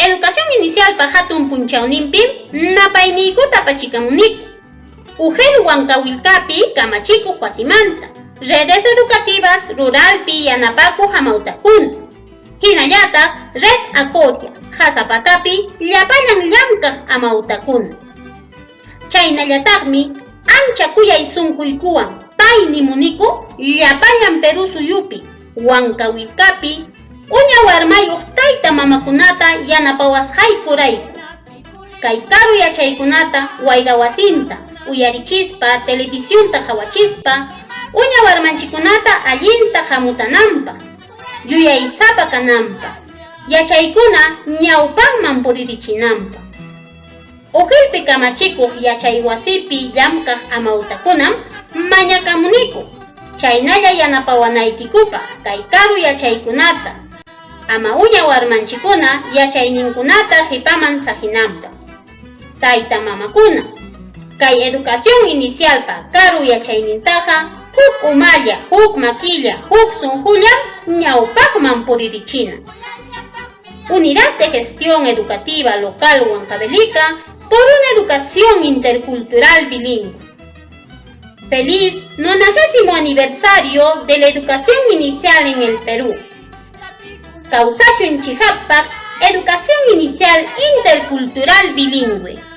Educación Inicialpa hatun punchawninpim napayniykuta apachikamuniku. Ujel Huancawilcapi kamachikuq wasimanta, redes educativas ruralpi yanapakuq hamawtaqkuna, hinallataq Red Acoria, Qasapatapi llapallan llamkaq amawtakuna. Chaynallataqmi ancha kuyay sunquykuwan pay nimuniku llapallan Perú suyupi, Huancawilcapi, uña warmayuq tayta mamakunata yanapawasqaykurayku. Kay karu yachaykunata wayra wasinta uyarichispa, televisionta qhawachispa, uña warmanchikkunata allinta hamutananpaq, yuyaysapa kananpaq, yachaykuna ñawpaqman puririchinanpaq. Ujilpi kamachikuq yachaywasipi llamkaq amawtakunam mañakamuniku, chaynalla yanapawanaykikupaq kay karu yachaykunata, ama uña warmanchikuna yachayninkunata qipaman saqinanpaq. Tayta mamakuna, kay educación inicialpa karu yachaynintaqa huk umalla, huk makilla, huk sunqullam ñawpaqman puririchina. Unidad de Gestión Educativa Local Huancavelica por una educación intercultural bilingüe. Feliz 90 aniversario de la educación inicial en el Perú. Kawsachun chiqappaq educación inicial intercultural bilingüe.